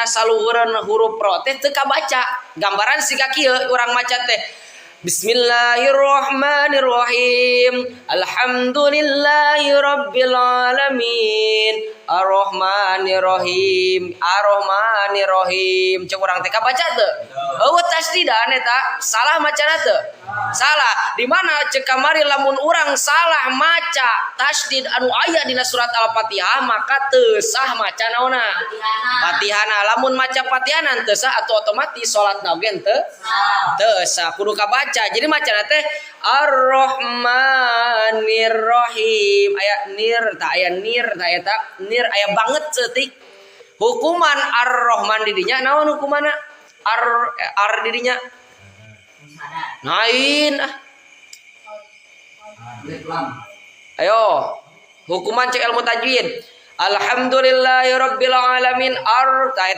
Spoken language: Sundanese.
Saluhureun huruf ro teh teu kabaca. Gambaran siga kieu urang maca teh, Bismillahirrahmanirrahim. Alhamdulillahi rabbil alamin. Arrahmanirrahim. Arrahmanirrahim. Cek urang teh kabaca teu? Euweuh tasdidan eta, salah macana teu? Salah. Di mana cek kamari, lamun urang salah maca tasdid anu aya dina surat Al-Fatihah, maka teu sah maca naonna? Fatihana. Lamun maca Fatihana teu sah atau otomatis salatna oge teu teu sah. Kudu kabaca. Jadi macana teh Ar-Rahmanir-Rahim. Aya nir tak, aya nir tak, eta nir aya banget cetik. Hukuman Ar-Rahman didinya naon hukumanna? Ar ar didinya lain ah. Ayo, hukuman cek ilmu tajwid. Alhamdulillahirabbil alamin, ar ta.